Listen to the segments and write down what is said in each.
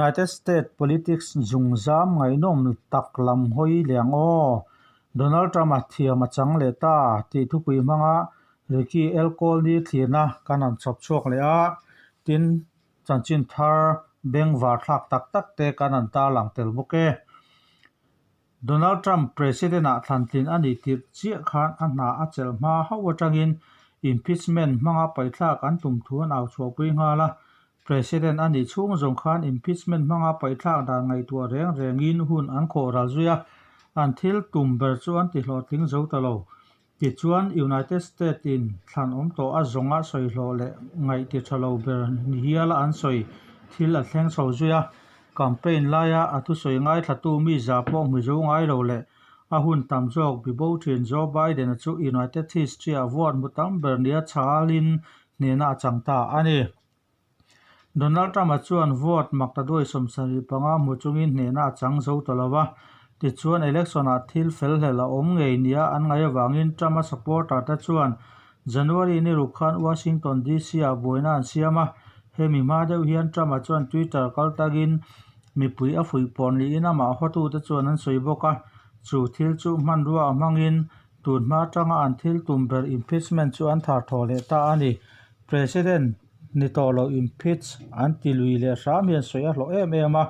United States politics zungzam ngaihnawm tak lam hawi leh ang aw. Donald Trump-a thiam a chang leh ta tih thupui hmanga Ricky Elkolni thlirna kan han chhawp chhuak leh a, tin chanchin thar bengvar thlak tak tak te kan han tarlang tel bawk e. Donald Trump President-ah thlantlin a nih tirh chiah khan a hna a chelh hma hauh atangin impeachment hmanga paihthlak an tum thu an au chhuahpui nghal a. President a nih chhung zawng khan impeachment hmanga paihthlak dan ngaihtuah reng rengin hun an khawh ral zui a, an thil tum ber chu an ti hlawhtling zo ta lo. Tichuan, United States-in thlan awm tawh a zawnga sawi hlawh leh ngaih ti tha lo ber ni hiala an sawi thil a thleng chho zui a. Campaign laia a thusawi ngaithlatu mi za pawh hmu zo ngai lo leh a hun tam zawk bibo thin Joe Biden-a chu United History-ah vote hmu tam ber nia chhalin hnehna a chang ta a ni. Donald Trump-a chuan vote maktaduai 75 hmu chungin hnehna a chang zo ta lo va. Tichuan, election-ah thil fel hlel a awm ngei nia an ngaih avangin Trump-a supporter-te chuan January ni ruk khan Washington DC-ah buaina an siam a. Hemi hma deuh hian Trump-a chuan Twitter kal takin mipui a fuih pawh niin amah hawtute chuan an sawi bawk a. Chu thil chu hmanrua a hmangin tun hma atanga an thil tum ber impeachment chu an thar thaw leh ta a ni. President ni tawh lo impeach an ti lui leh hram hian sawi a hlawh em em a,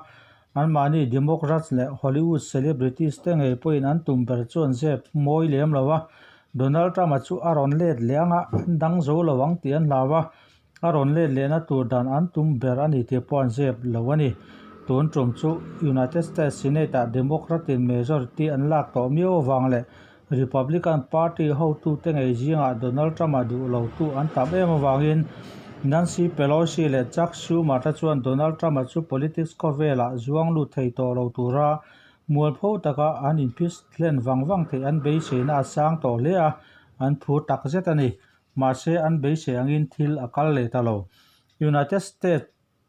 anmahni Democrats leh Hollywood celebrities te ngei pawhin an tum ber chuan zep mawi lem lo a, Donald Trump-a chu a rawn let leh anga an dang zo lo ang tih an hlau a, a rawn let lehna tur dan an tum ber a ni tih pawh an zep lo a ni. Tun tum chu United States Senate-ah Democrat-in majority an lak tawh miau avang leh Republican Party hotute ngei zingah Donald Trump-a duh lotu an tam em avangin Nancy Pelosi leh Chuck Schumer te chuan Donald Trump-a chu politics khawvelah zuang lut thei tawh lo tura mualpho taka an inphis hlen vang vang theih an beiseina a sang tawh hle a, an phur takzet a ni. Mahse, an beisei angin thil a kal leh ta lo. United States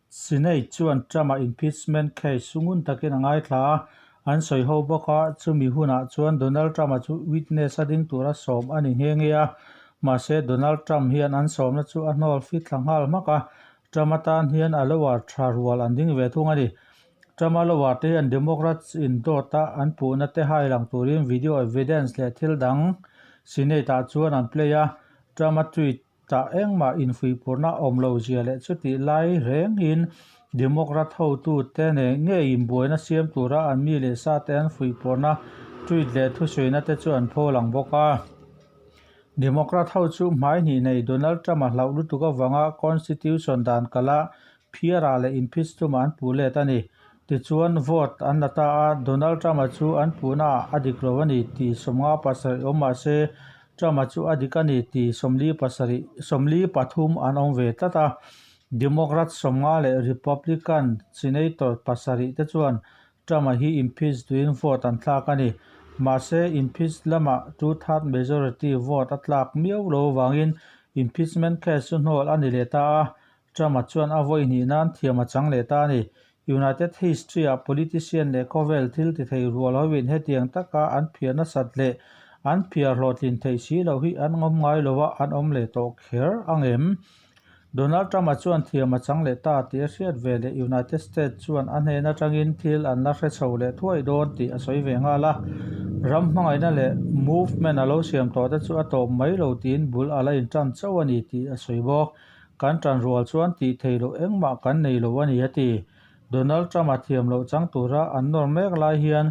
Senate chuan Trump-a impeachment case chu ngun takin a ngaithla a, an sawi ho bawk a, chumi hunah chuan Donald Trump-a chu witness a ding tura sawm a ni nghe nghe a. Mahse, Donald Trump hian an sawmna chu a hnawl fit thla nghal hmak a, Trump-a tan hian a lower tha rual an ding ve thung a ni. Trump-a lower te hian Democrats in dawta an puhna te hai lang turin video evidence leh thil dang Senate-ah chuan an play a, Trump-a tweet Tah engmah infuihpurna awm lo zia leh chutih lai rengin Democrat hotute nen ngeiin buaina siam tura an mi leh sate an fuihpurna tweet leh thusawiina te chu an pho lang bawk a. Democrat ho chu hmai hnih nei Donald Trump-a hlauh lutuk avanga Constitution dan kala phiara leh impeach tumah an puh let a ni. Tichuan vote an la ta a, Donald Trump-a chu an puhnaah a dik lo a ni tih 57 awm mah se, Trump-a chu a dik a ni tih 47, 43 an awm ve tlat a. Democrat 50 leh Republican Senator pasarih te chuan Trump-a hi impeach duhin vote an thlak a ni. Mahse, impeach lamah two-third majority vote a tlak miau lo avangin impeachment case chu hnawl a ni leh ta a, Trump-a chuan a vawi hnih nan thiam a chang leh ta a ni. United History-ah politician leh khawvel thil ti thei rual hoin hetiang taka an phiar nasat leh an phiar hlawhtlin theih si loh hi an ngawm ngai lo a, an awm leh tawh kher ang em? Donald Trump-a chuan thiam a chang leh ta tih a hriat ve leh United States chuan a hnen atangin thil an la hre chho leh thuai dawn tih a sawi ve nghal a. Ram hmangaihna leh movement a lo siam tawh te chu a tawp mai lo tiin bul a la intan chauh a ni tih a sawi bawk. Kan tan rual chuan tih theih loh engmah kan nei lo a ni a ti. Donald Trump-a thiam loh chang tura an nawr mek lai hian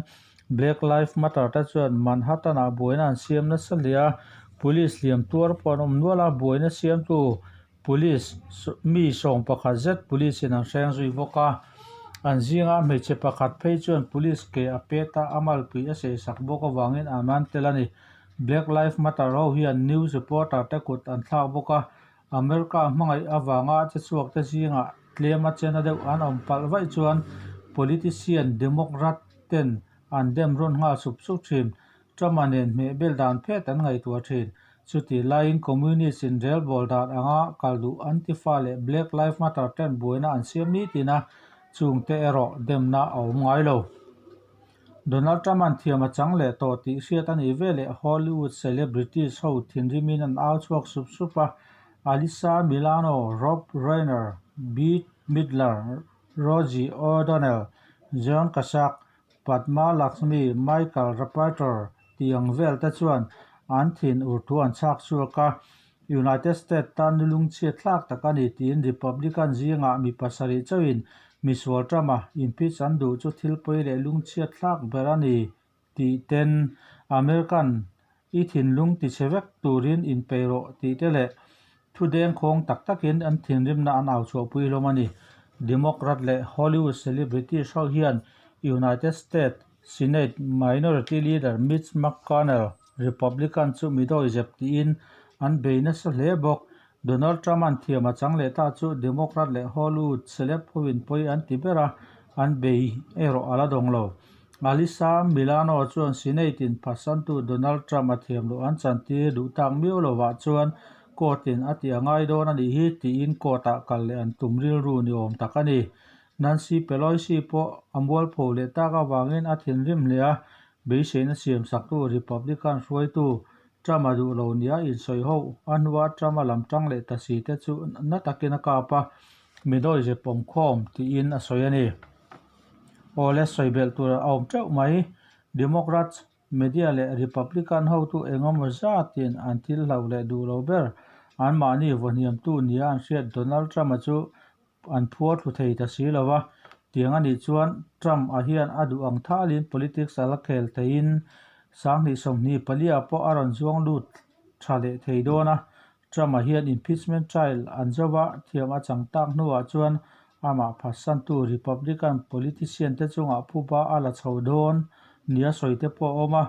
Black Lives Matter te chuan Manhattan-ah buaina an siam nasa hle a, police hliam tuar pawh an awm nual a, buaina siamtu police mi 11 zet police-in an hreng zui bawk a. An zinga hmeichhe pakhat phei chuan police ke a pet a, a malpui a sehsak bawk avangin an man tel a ni. Black Lives Matter ho hian news reporter te kut an thlak bawk a, America hmangaih avanga che chhuak te zingah tlem a chena deuh an awm palh vaih chuan politician Democrat ten an dem rawn nghal sup sup thin. Trump-a nen hmeh bel dan phet an ngaihtuah thin. Chutih laiin Communist in relbawl dan anga kal duh Antifa leh Black Lives Matter ten buaina an siam ni tin a, Chungte erawh demna a awm ngai lo. Donald Trump-a'n thiam a chang leh tawh tih hriat a nih veleh Hollywood celebrities ho thinrimin an au chhuak sup sup a, Alyssa Milano, Rob Reiner, Bette Midler, Rosie O'Donnell, John Cusack, Padma Lakshmi, Michael Rapaport tih ang vel te chuan an thin ur thu an chhak chhuak a, United States tan ni lungchhiat thlak tak a ni tiin Republican zingah mi pasarih chauhin misual Trump-a impeach an duh chu thil pawi leh lungchhiat thlak ber a ni tih ten American i thinlung tichhe vek turin inpeih rawh tih te leh Thu dengkhawng tak takin an thinrimna an au chhuahpui hlawm a ni. Democrat leh Hollywood celebrities ho hian United States Senate Minority Leader Mitch McConnell, Republican chu mi dawizep tiin an bei nasa hle bawk. Donald Trump-a'n thiam a chang leh ta chu Democrat leh Hollywood celeb hoin pawi an ti ber a, an bei erawh a la dawng lo. Alyssa Milano chuan Senate-in phatsantu Donald Trump-a thiam loh an chantir duh tak miau lovah chuan Court-in a tih a ngai dawn a nih hi tiin court-ah kal leh an tum rilru ni awm tak a ni. Nancy Pelosi pawh a mualpho leh tak avangin a thinrim hle a, beiseina siam saktu Republican hruaitu Trump-a duh lo nia insawi ho a hnua Trump-a lam tang leh ta si te chu na takin a kap a, mi dawi zep awm khawm tiin a sawi a ni. Awle sawi belh tur a awm teuh mai. Democrats Media leh Republican hotu engemaw zatin an thil hlauh leh duh lo ber anmahni vawhniamtu nia an hriat Donald Trump-a chu an phuar thlu thei ta si lo va. Tiang a nih chuan Trump-a hian a duh ang thalin politics a la khel theiin 2024 ah pawh a rawn zuang lut tha leh thei dawn a. Trump-a hian impeachment trial an zo va, thiam a chang tak hnuah chuan amah phatsantu Republican politician te chungah phuba a la chho dawn nia sawi te pawh a awm a.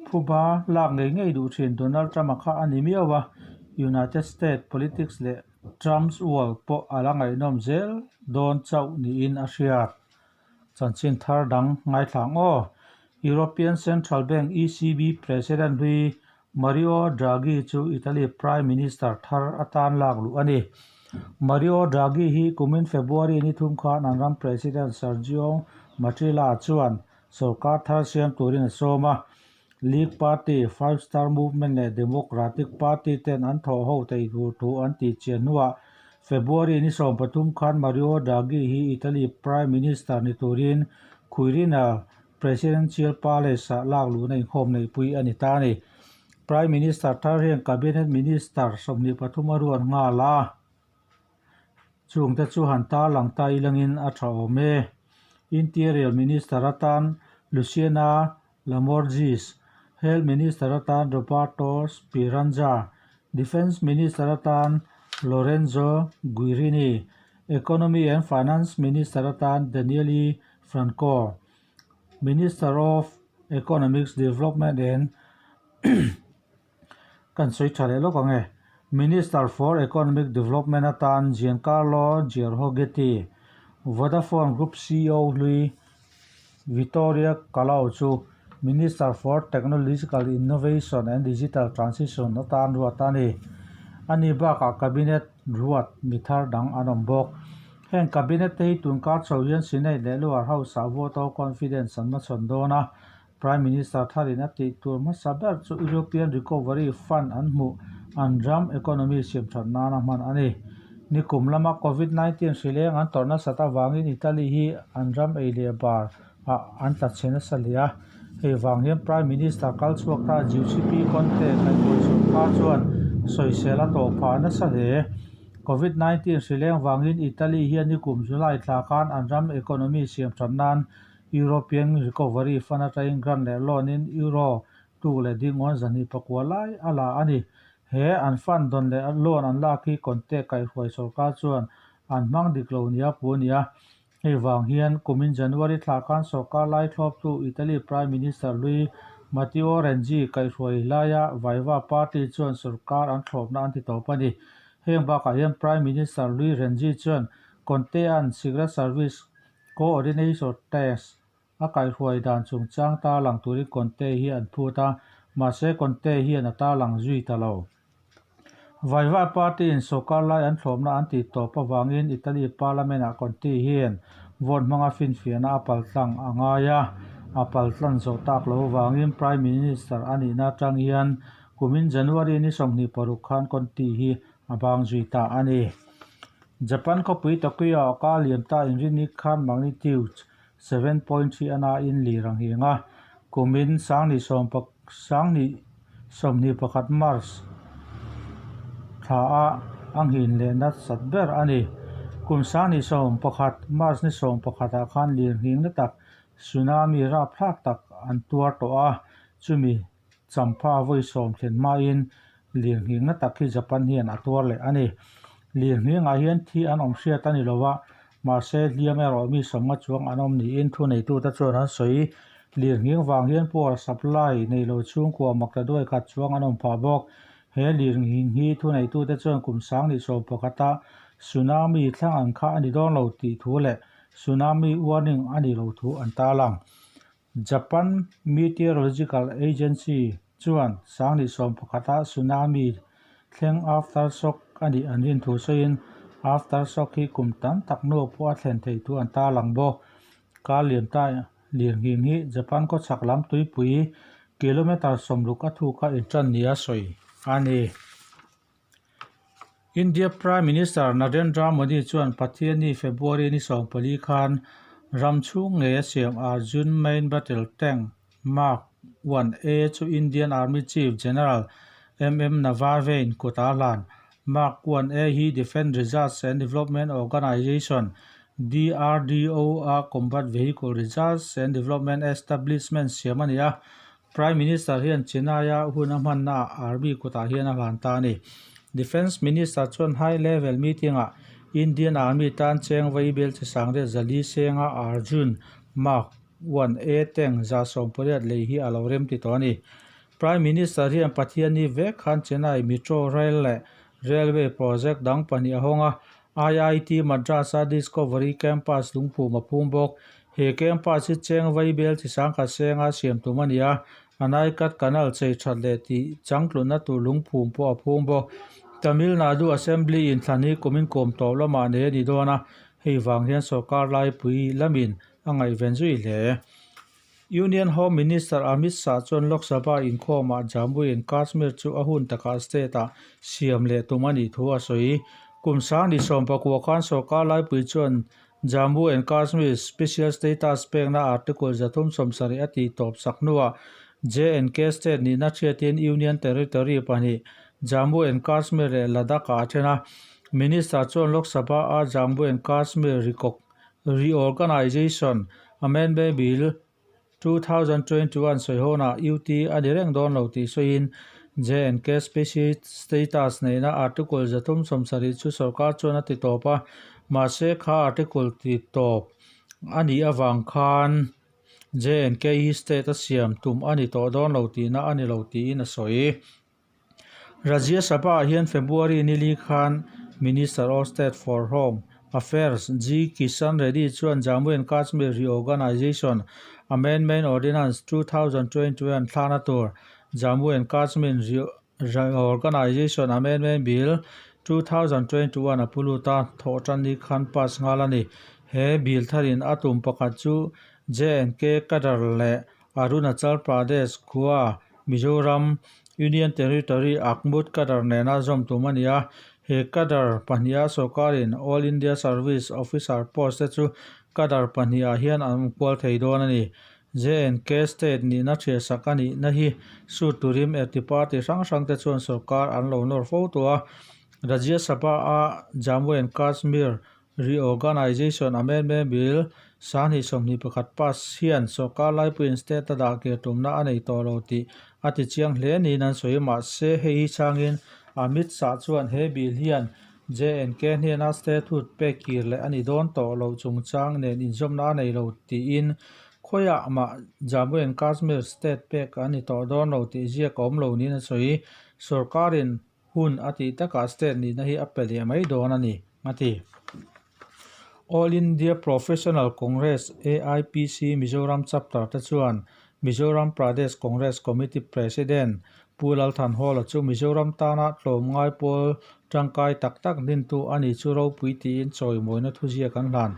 Phuba lak ngei ngei duh thin Donald Trump-a kha a ni miau a, United States politics leh Trump's world pawh a la ngaihnawm zel dawn chauh niin a hriat. Chanchin thar dang ngaithla ang aw. European Central Bank, ECB, President hlui Mario Draghi chu Italy Prime Minister thar atan lak luh a ni. Mario Draghi hi kumin February ni thum khan an ram President Sergio Mattarella chuan sorkar thar siam turin a sawm a. League Party, Five Star Movement leh Democratic Party ten an thawh ho theih tur thu an tih chian hnuah February ni 13 khan Mario Draghi hi Italy Prime Minister ni turin Quirinal Presidential Palace-ah lak luhna inkhawm neihpui a ni ta a ni. Prime Minister thar hian Cabinet Minister 23 a ruat nghal a. Chungte chu han tarlang ta ilangin a tha awm e. Interior Minister atan Luciana Lamorgese, Health Minister atan Roberto Speranza, Defence Minister atan Lorenzo Guerini, Economy and Finance Minister atan Daniele Franco, Minister of Economics Development and Kan sawi tha leh lawk ang e. Minister for Economic Development atan Giancarlo Giorgetti, Vodafone Group ceo hlui Vittorio Colao chu Minister for Technological Innovation and Digital Transition atan ruat a ni. Ani bakah Cabinet ruat mi thar dang an awm bawk. Heng Cabinet te hi tunkar chho hian Senate leh Lower House-ah vote of confidence an hmachhawn dawn a. Prime Minister tharin a tih tur hmasa ber chu European Recovery Fund an hmuh an ram economy siam that nana hman a ni. Nikum lama Covid 19 hrileng an tawrh nasat avangin Italy hi an ram ei leh bar ah an tla chhe nasa hle a. Hei vang hian Prime Minister kal chhuak ta Giuseppe Conte kaihhruai sorkar chuan sawisel a tawh phah nasa hle. Covid 19 hrileng vangin Italy hian nikum July thla khan an ram economy siam that nan European Recovery Fund atangin grant leh loan in Euro tuk leh dingawn 209 lai a la a ni. He an fund dawn leh loan an lak hi Conte kaihhruai sorkar chuan an hmang dik lo nia pu a ni a. Hei vang hian kumin January thla khan sorkar lai thlawptu Italy Prime Minister hlui Matteo Renzi kaihhruai laia Vaiva Party chuan sorkar an thlawpna an ti tawp a ni. Heng bakah hian Prime Minister hlui Renzi chuan Conte-a'n Secret Service Coordinator Test a kaihhruai dan chungchang tarlang turin Conte hi an phut a, mahse Conte hian a tarlang zui ta lo. Vaiva Party-in sawrkar lai an thlawmna an tih tawp avangin Italy Parliament-ah Conte hian Vote hmanga finfiahna a paltlang a ngai a, a paltlan zawh tak loh avangin Prime Minister a nihna atang hian kumin January ni 26 khan Conte hi a bang zui ta a ni. Japan khawpui Tokyo-ah ka liam ta inrinni khan magnitude 7.3 a nain lir a ngheng a, kumin 2021 March thla-a a nghin leh nasat ber a ni. Kum 2011 March ni 11 ah khan lir nghing na tak tsunami rapthlak tak an tuar tawh a, chumi champha vawi sawm thlen hmain lir nghing na tak hi Japan hian a tuar leh a ni. Lir nghingah hian thi an awm hriat a ni lo a, mahse hliam erawh mi sawmnga chuang an awm niin thuneitute chuan an sawi. Lir nghing vang hian power supply nei lo chhungkua makta duai khat chuang an awm phah bawk. He lir nghing hi thuneitute chuan kum 2011-a tsunami thlang ang kha a ni dawn lo tih thu leh tsunami warning a nih loh thu an tarlang. Japan Meteorological Agency chuan 2011-a tsunami thleng aftershock a nih an rin thu sawiin aftershock hi kum tam tak hnu pawh a thlen theih thu an tarlang bawk. Kar liam ta lirnghing hi Japan khawchhak lam tuipui kilometre 60 a thuk a intan nia sawi a ni. India Prime Minister Narendra Modi chuan Pathianni February ni 14 khan ram chhung ngei a siam Arjun Main Battle Tank Mark 1A chu Indian Army Chief General MM Navarvein kut a hlan. Mark 1A hi Defence Research and Development Organisation, DRDO, a Combat Vehicle Research and Development Establishment siam a ni a. Prime Minister hian Chennai-a hun a hmannaah Army kutah hian a hlan ta a ni. Defence Minister chuan high level meeting-ah Indian Army tan cheng vaibel chi sangriat zali senga Arjun Mark 1A tank 180 lei hi a lo rem ti tawh a ni. Prime Minister hian Pathianni vek khan Chennai Metro Rail leh Railway project dang pahnih a hawng a, IIT Madras-a Discovery Campus lungphum a phum bawk. He campus hi cheng vaibel chi sangkhat senga siam tum a ni a, Anaikat Canal chei that leh tih changtlunna tur lungphum pawh a phum bawk. Tamil Nadu Assembly inthlan hi kumin kawm tawp lamah nei a ni dawn a, hei vang hian sorkar laipui lamin a ngaihven zui hle. Union Home Minister Amit Shah chuan Lok Sabha inkhawmah Jammu and Kashmir chu a hun takah state-ah siam leh tum a nih thu a sawi. Kum 2019 khan sorkar laipui chuan Jammu and Kashmir Special Status pekna Article 370 a tih tawp sak hnuah J&K state nihna hriatin Union Territory pahnih Jammu and Kashmir leh Ladakh-ah a then a. Minister chuan Lok Sabha-a Jammu and Kashmir Reorganisation Amendment Bill 2021 sawihawnah UT a ni reng dawn lo tih sawiin J&K Special Status neihna Article 370 chu sorkar chuan a ti tawp a, mahse kha article ti tawp a nih avang khan J&K hi state a siam tum a ni tawh dawn lo tihna a ni lo tiin a sawi. Rajya Sabha-ah hian February ni li khan Minister of State for Home Affairs G Kishan Reddy chuan Jammu and Kashmir Reorganisation Amendment Ordinance 2021 thlahna tur Jammu and Kashmir Reorganisation Amendment Bill 2021 a pu lut a, thawhtan ni khan pass nghal a ni. He bill tharin a tum pakhat chu J&K cadre leh Arunachal Pradesh khua Mizoram Union Territory Akmut cadre nena zawm tum a ni a, he cadre pahniha sorkarin All India Service Officer post te chu cadre pahnihah hian an awm kual thei dawn a ni. J&K State nihna thiahsak a nihna hi sut turin eti party hrang hrang te chuan sorkar an lo nawr fo tawh a, Rajya Sabha-a Jammu and Kashmir Reorganisation Amendment Bill 2021 pass hian sorkar laipuiin state a dah kir tumna a nei tawh lo tih a ti chiang hle niin an sawi. Mahse, hei hi changin Amit Shah chuan he bill hian J&K hnena statehood pek kir leh a ni dawn tawh loh chungchang nen inzawmna a nei lo tiin khawiah mah Jammu and Kashmir state pek a ni tawh dawn lo tih ziak a awm lo niin a sawi. Sorkarin Hun a tih takah state nihna hi a pe leh mai dawn a ni, a ti. All India Professional Congress, AIPC, Mizoram Chapter te chuan Mizoram Pradesh Congress Committee President Pu Lalthanhawla chu Mizoram tana tlawmngai pawl tangkai tak tak dintu a ni chu ropui tiin chawimawina thuziak an hlan.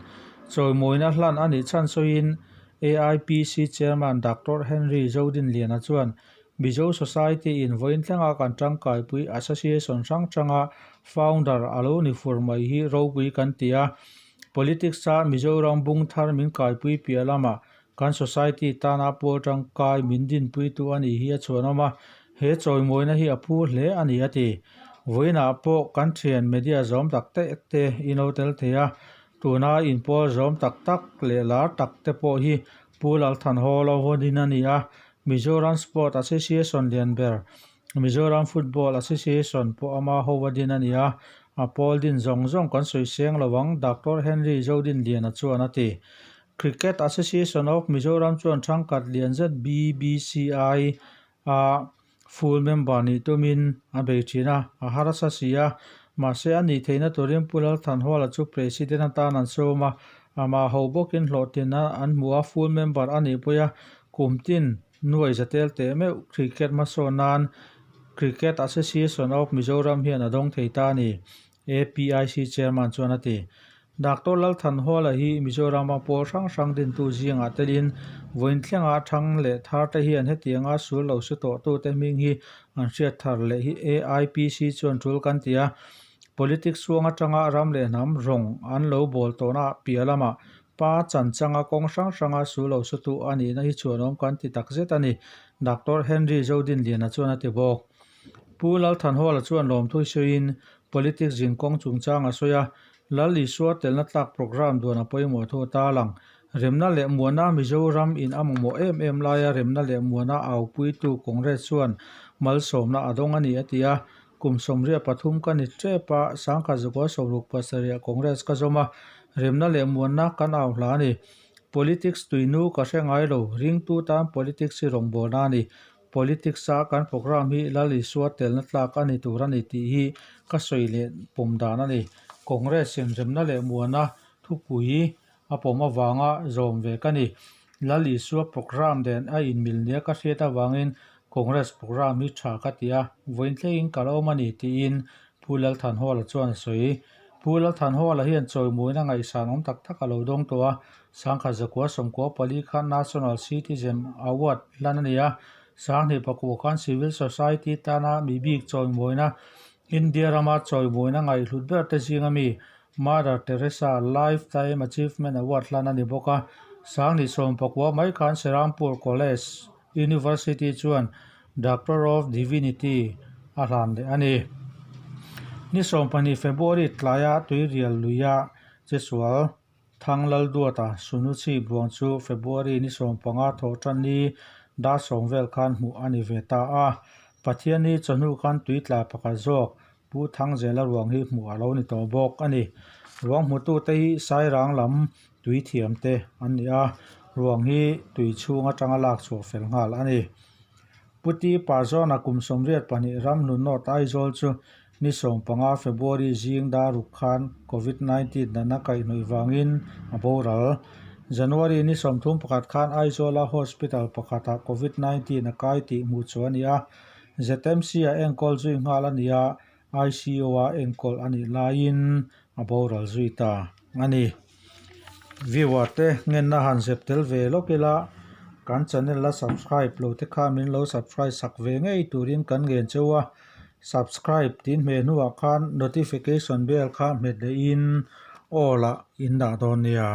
Chawimawina hlan a nih chhan sawiin AIPC Chairman Doctor Henry Zodinliana chuan Mizo Society in vawiin thlenga kan tangkaipui Association hrang hranga founder a lo ni fur mai hi ropui kan ti a. Politics-a Mizoram bung thar min kaipui piah lamah kan society tana pawl tangkai min dinpuitu a nih hi a chhuanawm a, he chawimawina hi a phu hle a ni a ti. Vawiinah pawh kan thian media zawm tak tak te in lo tel thei a, Tuna inpawl zawm tak tak leh lar tak te pawh hi Pu Lalthanhaw lo hawn a ni a, Mizoram Sport Association lian ber, Mizoram Football Association pawh ama ho a din a ni a, a pawl din zawng zawng kan sawi seng lo ang, Doctor Henry Zodinliana chuan a ti. Cricket Association of Mizoram chuan thangkhat lian zet BBCI a Full member nih tumin a bei thin a, a harsa si a. Mahse a nih theihna turin Pu Lalthanhuala chu President atan an sawm a, amah ho bawkin hlawhtlin an hmu a, full member a nih pawih a, kum tin nuai za tel teh meuh cricket hmasawn nan Cricket Association of Mizoram hian a dawng thei ta a ni, APIC Chairman chuan a ti. Doctor Lalthanhuala hi Mizorama pawl hrang hrang dintu zingah telin vawiin thlenga thang leh thar te hian hetianga sul lo su tawhtute hming hi an hriat thar leh hi AIPC chuan tul kan ti a. Politics chhuang atanga ram leh hnam rawng an lo bawl tawhna piah lamah pa chan changa kawng hrang hranga sul lo sutu a nihna hi chhuanawm kan ti takzet a ni, Doctor Henry Zodinliana chuan a ti bawk. Pu Lalthanhawla chuan lawmthu sawiin Politics zin kawng chungchang a sawi a, Lal Isua telna tlak programme duan a pawimawh thu a tarlang. Remna leh Muana Mizoram in a mamawh em em laia Remna leh Muana aupuitu Congress chuan malsawmna a dawng a ni a ti a. Kum 73 ka ni tep a, Sangkhat zakua 67 Congress ka zawm a, Remna leh Muanna kan au hla a ni. Politics tuinu ka hre ngai lo, ringtu tan politics hi rawngbawlna a ni. Politics-a kan programme hi Lal Isua telna tlak a ni tur a ni tih hi ka sawi leh pawm dan a ni. Congress inremna leh muana thupui a pawm avanga zawm ve ka ni. Lal Isua programme nen a inmil nia ka hriat avangin Congress programme hi tha ka ti a, vawiin thlengin ka lo awm a ni tiin Pu Lalthanhawla chuan a sawi. Pu Lalthanhawla hian chawimuina ngaihsan awm tak tak a lo dawng tawh a, Sangkhat zakua 94 khan National Citizen Award hlan a ni a, 2009 khan Civil Society tana mi bik chawimawina India rama chawimawina ngaihhlut ber te zinga mi Mother Teresa Lifetime Achievement Award hlan a ni bawk a, 2019 mai khan Serampore College University chuan Doctor of Divinity a hlan leh a ni. Ni 12 February tlaia Tuirial luia chesual Thang Lalduata Sunuchi buang chu February ni 15 thawh tan ni dar sawm vel khan hmuh a ni ve ta a. Pathianni chawhnu khan tui tla pakhat zawk Pu Thangzela ruang hi hmuh a lo ni tawh bawk a ni. Ruang hmutute hi Sairang lam tui thiam te an ni a, ruang hi tui chhung atanga lak chhuah fel nghal a ni. Pu Ti Pazawna kum 82 Ramhlun North Aizawl chu ni 15 February zing dar ruk khan Covid 19 natna kaihhnawih vangin a boral. January ni 31 khan Aizawla hospital pakhatah Covid 19 a kai tih hmuh chu a ni a, ZMC-a enkawl zui nghal a ni a, ICU-a enkawl a nih laiin a boral zui ta a ni. Viewer te ngenna han zep tel ve lawk ila, kan channel la subscribe lo te kha min lo subscribe sak ve ngei turin kan ngen cheu a, subscribe tih hmeh hnuah khan notification bell kha hmet lehin all ah in dah dawn nia.